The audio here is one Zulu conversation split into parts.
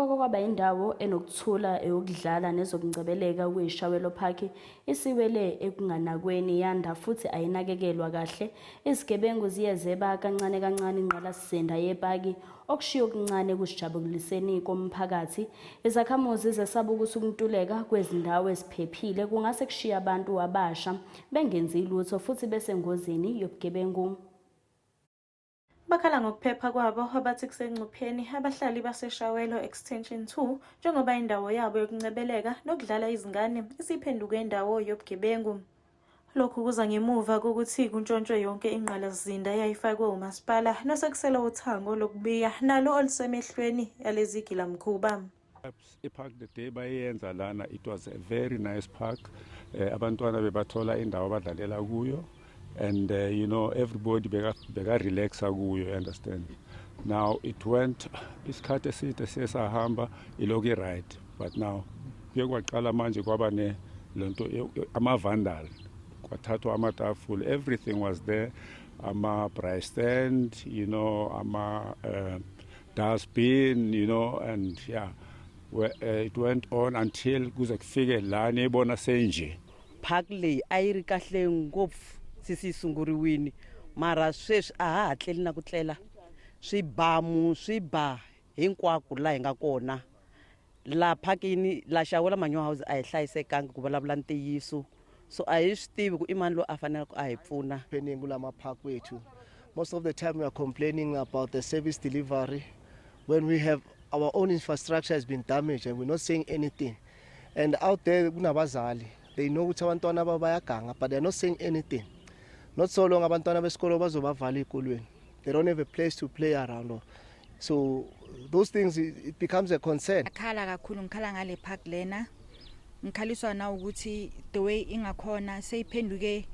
Okwake kwaba indawo enokuthula, eyokudlala nezokungcebeleka okuyiShawelo Park isiwele ekunganakweni, yanda futhi ayinakekelwa kahle. Izigebengu ziye zeba kancane kancane ingqalasizinda yepaki, okushiya okuncane ekuzijabuliseni komphakathi. Izakhamuzi zesaba ukuthi ukuntuleka kwezindawo eziphephile kungase kushiye abantu abasha bengenzi lutho futhi besengozini yobugebengu. Bakhala ngokuphepha kwabo abathi kusengcupheni abahlali baseShawelo Extension 2 njengoba indawo yabo yokuncebeleka nokudlala izingane isiphenduke indawo yobugebengu. Lokhu kuza ngemuva kokuthi kuntshontshwe yonke ingqalasizinda eyayifakwe umasipala nosekusele uthango lokubiya nalo olusemehlweni yalezi gilamkhuba. I-park, the day bayenza lana, it was a very nice park. Abantwana bebathola indawo abadlalela kuyo and everybody beka relaxa kuyo, you understand? Now it went isikhathi eside, siye sahamba ilokhu i-right, but now kuye kwaqala manje kwaba ne lento ama-vandal, kwathathwa amatafula, everything was there, ama-braai stand, ama dustbin, and yeah, it went on until kuze kufike la niyibona senje. Park leyi a yi ri kahle ngopfu sisi yi sunguriwini, mara sweswi a ha ha tleli na ku tlela. Swibamu swi ba hinkwako laha hi nga kona la phakini la Xawela Manyowa House. A hi hlayisekangi ku vulavula ntiyiso, so a hi swi tivi ku i mani loyi a faneleke a hi pfuna. Happening kulama park wethu. Most of the time we are complaining about the service delivery when we have our own infrastructure has been damaged and we're not saying anything. And out there kunabazali, they know ukuthi abantwana babo bayaganga, but they're not saying anything. Not so long abantwana besikolo bazobavala ey'kolweni. They don't have a place to play around. So those things, it becomes a concern. Ngikhala kakhulu, ngikhala ngale park lena. Ngikhaliswa na ukuthi the way ingakhona seyiphenduke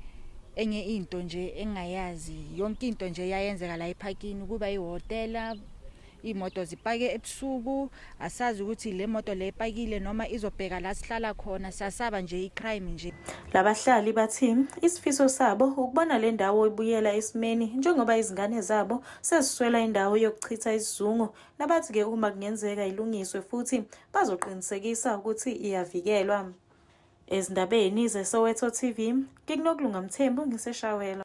enye into nje engayazi. Yonke into nje yayenzeka la ephakini, kuba ihhotela, imoto zipake ebusuku, asazi ukuthi le moto le ipakile noma izobheka la sihlala khona. Siyasaba nje, i-crime nje. Labahlali bathi isifiso sabo ukubona le ndawo ibuyela esimeni njengoba izingane zabo seziswela indawo yokuchitha isizungu, nabathi-ke uma kungenzeka ilungiswe futhi bazoqinisekisa ukuthi iyavikelwa. Ezindabeni zeSoweto TV, ngikuNokulunga Mthembu, ngiseShawela.